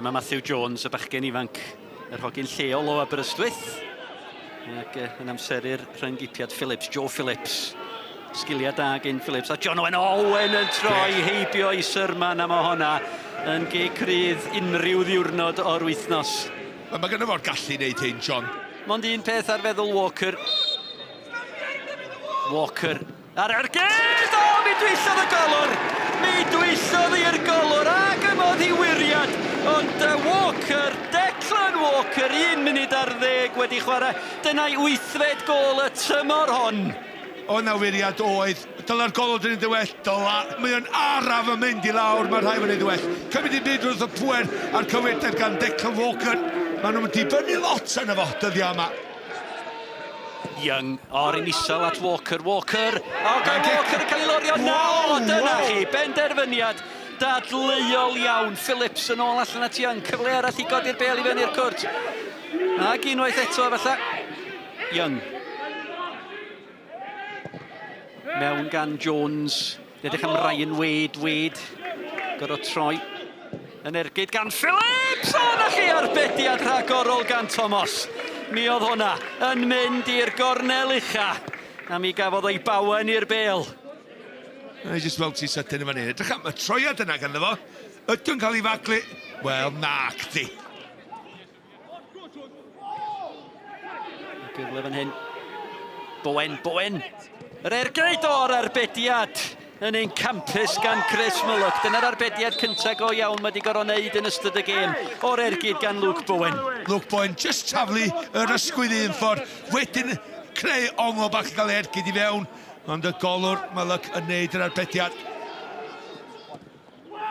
Dyma Matthew Jones, y bachgen ifanc, yr hogyn lleol o Aberystwyth. Ac yn amseru'r rhyng-gipiad Phillips, Joe Phillips. Sgiliau da gen Phillips. A John Owen, Owen yn troi heibio i Sherman am honna yn gic rydd unrhyw ddiwrnod o'r wythnos. Mae gynno fo'r gallu i wneud hyn, John. Mond un peth ar feddwl Walker. Walker ar ergyd! O, mi dwyllodd y golwr! Mi dwyllodd i'r golwr ac ymodd hi wiriad! Ond Walker, Declan Walker, 1 munud ar ddeg wedi chwarae. Dyna'i wythfed gôl y tymor hon. O na wiriad oedd. Dyla'r golwr di wneud yn well. Dyla. Mae o'n araf yn mynd i lawr, mae rhaid wneud yn well. Cymryd dim byd wrth y pwer a'r cywirdeb gan Declan Walker. Maen nhw'n dibynnu lot arno fo dyddiau yma. Young, o'r un isel at Walker, Walker, o gan Walker yn cael ei lorio, na, o, dyna chi, benderfyniad dadleuol iawn, Phillips yn ôl allan at Young, cyfle arall i godi'r bel i fewn i'r cwrt, ac unwaith eto efallai, Young. Mewn gan Jones, edrych am Ryan Wade, Wade, gorfod troi yn ergyd gan Phillips! O, na chi arbediad rhagorol gan Thomas. Mi oedd hwnna yn mynd i'r gornel ucha, a mi gafodd o'i bawen i'r bel. Na i jyst weld ti sydyn yn fan hyn. Edrych am y troiad yna ganddo fo. Ydy o'n cael ei faglu? Wel, nac di. Gyfle fan hyn. Bowen, Bowen. Yr ergyd o'r arbediad yn ein campus gan Chris Mullock. Dyna'r arbediad cyntaf go iawn mae wedi gorfod wneud yn ystod y gêm o'r ergyd gan Luke Bowen. Luke Bowen just taflu yr ysgwydd un ffordd, wedyn creu ongl bach i gael ei ergyd i fewn, ond y golwr Mullock yn neud yr arbediad.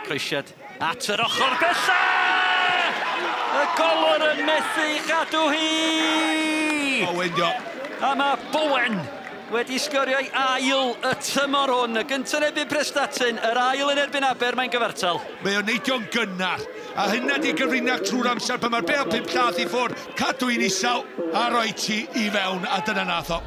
Croesiad at yr ochr bella! Y golwr yn methu chadw hi! Owen dio. A mae Bowen wedi sgorio'i ail y tymor hwn. Y gyntaf yn erbyn Prestatyn, yr ail yn erbyn Aber, mae'n gyfartal. Mae o'n neidio'n gynnar, a hynna di gyfrinach trwy'r amser pan mae'r bêl pump llath i ffwrdd, cadw hi'n isel a roi ti i fewn, a dyna nath o.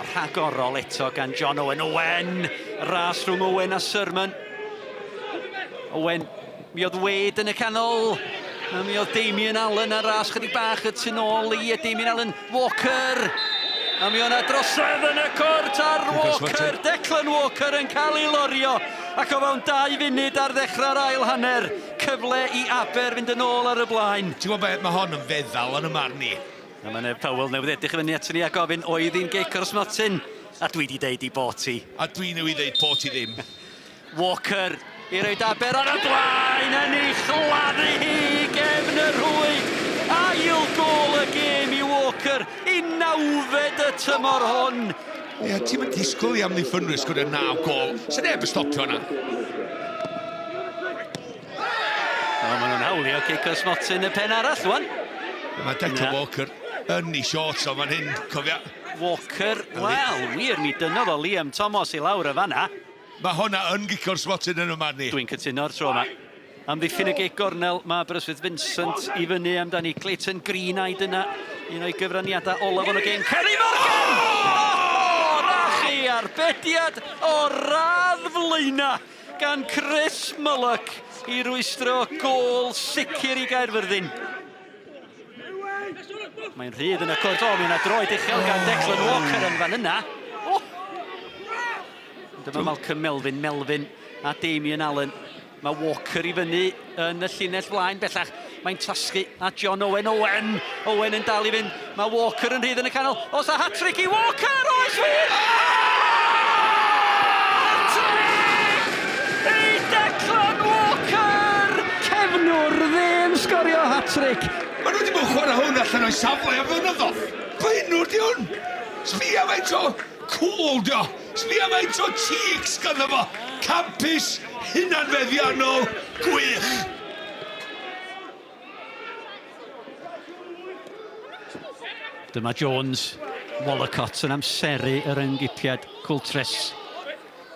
O, rhagorol eto gan John Owen. Owen! Ras rhwng Owen a Sherman. Owen, mi oedd Wade yn y canol. A mi oedd Damien Allen ar ras chydig bach y tu nôl i Damien Allen. Walker! A mi o'na drosedd yn y cwrt ar Walker. Declan Walker yn cael ei lorio. Ac o fewn 2 funud ar ddechrau'r ail hanner, cyfle i Aber fynd yn ôl ar y blaen. Ti'n gwybod beth, mae hon yn feddal yn y marn i. A mae Neb Powell newydd edrych i fyny aton ni a gofyn oedd hi'n gic o'r smotyn? A dwi 'di deud i bot hi. A dwi newydd ddeud pot hi ddim. Walker i roid Aber ar y blaen yn ei chladdu hi i gefn y rhwyd. Ail gôl y gêm i Walker, i nawfed y tymor hwn. Ie, ti'm yn disgwyl i amddiffynwyr sgorio 9 gôl. Sa neb yn stopio hwnna. O, maen nhw'n hawlio cic o smotyn y pen arall, wan. Mae Declan Walker yn ei shorts o fan hyn, cofia. Walker, wel, wir, mi dynnodd o Liam Thomas i lawr y fanna. Mae hwnna yn gico'r smotyn yn y marn i. Dwi'n cytuno'r tro yma. Amddiffyn y gic gornel, mae Aberystwyth Vincent i fyny amdani. Clayton Green a'i dyna un o'i gyfraniadau olaf yn y gêm. Kerry Morgan! Oh, na chi, arbediad o radd flaena gan Chris Mullock i rwystro gôl sicr i Gaerfyrddin. Mae'n rhydd yn y cwrt. O, mi yna droed uchel gan Declan Walker yn fan yna. O! Dyma Malcolm Melvin, Melvin a Damien Allen. Mae Walker i fyny yn y llinell flaen bellach. Mae'n tasgu at John Owen. Owen! Owen yn dal i fynd. Mae Walker yn rhydd yn y canol. Oes a hat-trick i Walker! Oes wir! Hat-trick i Declan Walker! Cefnwr ddim sgorio hat-trick. Maen nhw wedi bod yn chwarae hwn allan o'i safle am flynyddoedd. Blaenwr di hwn! Sbia faint o cool di o! Sbia faint o cheeks ganddo fo! Campus, hunanfeddiannol, gwych! Dyma Jones, Wollacott yn amseru yr yngipiad Coultress.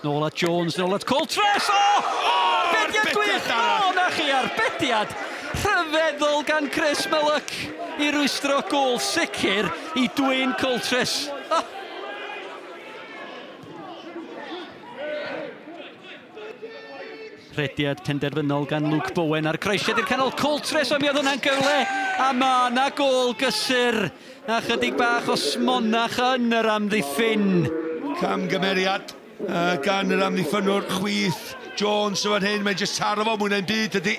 Nôl at Jones, nôl at Coultress! O! O! Arbediad gwych! O, na chi, arbediad rhyfeddol gan Chris Mullock i rwystro gôl sicr i Dwayne Coultress. Oh. Rhediad penderfynol gan Luke Bowen a'r croesiad i'r canol. Coltress, o mi oedd hwnna'n gyfle. A ma na gôl gysur. A chydig bach o smonach yn yr amddiffyn. Camgymeriad gan yr amddiffynnwr chwith Jones yn fan hyn. Mae'n jyst taro fo mwy na'n byd ydy.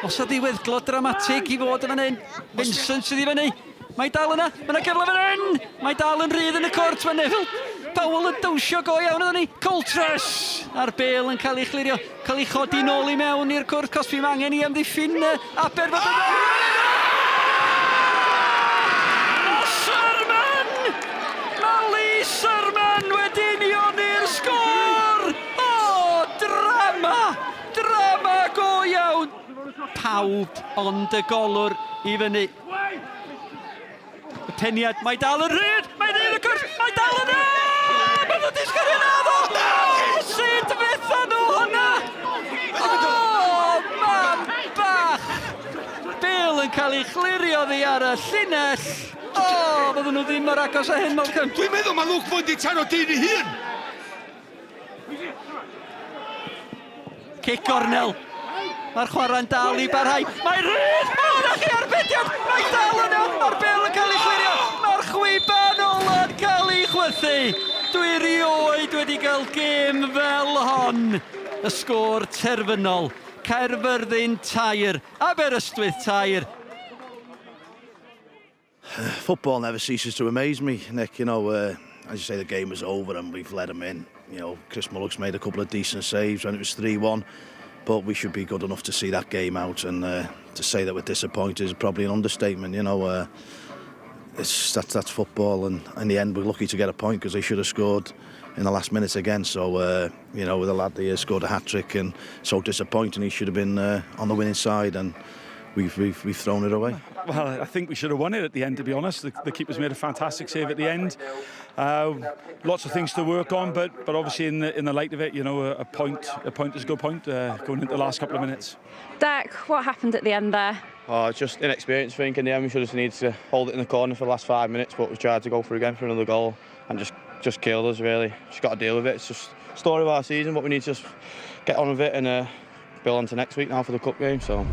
Os o ddiweddglo dramatig i fod yn fan hyn. Vincent sydd i fyny. Mae dal yna. Mae yna gyfle fan hyn. Mae dal yn rhydd yn y cwrt. Mae Neville Powell yn dawnsio go iawn iddyn ni. Coltress! A'r bêl yn cael ei chlirio. Cael ei chodi nôl i mewn i'r cwrt cosbi. Mae angen i amddiffyn Aber fod yn... Surman! Mae Lee Surman wedi unioni'r sgôr! O, drama! Drama go iawn! Pawb ond y golwr i fyny. Y peniad, mae dal yn rhydd! Mae'n rhydd y cwrs! Mae dal yn rhydd! Mae nhw wedi sgorio naddo! Sut fetha nhw hwnna? O, mam bach! Bale yn cael ei chlirio ddi ar y llinell. O, fydden nhw ddim mor agos â hyn, Malcolm. Dwi'n meddwl mae Luke Bowen di taro dyn ei hun. Cic gornel. Mae'r chwarae'n dal i barhau. Mae rhydd! O, na chi arbediad! Mae dal yna! Mae'r bêl yn cael ei chlirio! Mae'r chwiban ola'n cael ei chwythu! Dwi rioed wedi cael gêm fel hon. Y sgôr terfynol. Caerfyrddin 3, Aberystwyth 3. Football never ceases to amaze me, Nick. You know, as you say, the game was over and we've let them in. You know, Chris Mullock's made a couple of decent saves when it was 3-1, but we should be good enough to see that game out, and to say that we're disappointed is probably an understatement. You know, that's football, and in the end we're lucky to get a point because they should have scored in the last minute again. So, you know, with a lad there scored a hat-trick, and so disappointing, he should have been on the winning side, and we've thrown it away. Well, I think we should have won it at the end, to be honest. The keeper's made a fantastic save at the end. Lots of things to work on, but obviously in the light of it, you know, a point is a good point going into the last couple of minutes. Dec, what happened at the end there? Oh, it's just inexperience, I think. In the end, we should have needed to hold it in the corner for the last 5 minutes, but we tried to go for again for another goal and just killed us, really. Just got to deal with it. It's just the story of our season, but we need to just get on with it and build on to next week now for the cup game. So.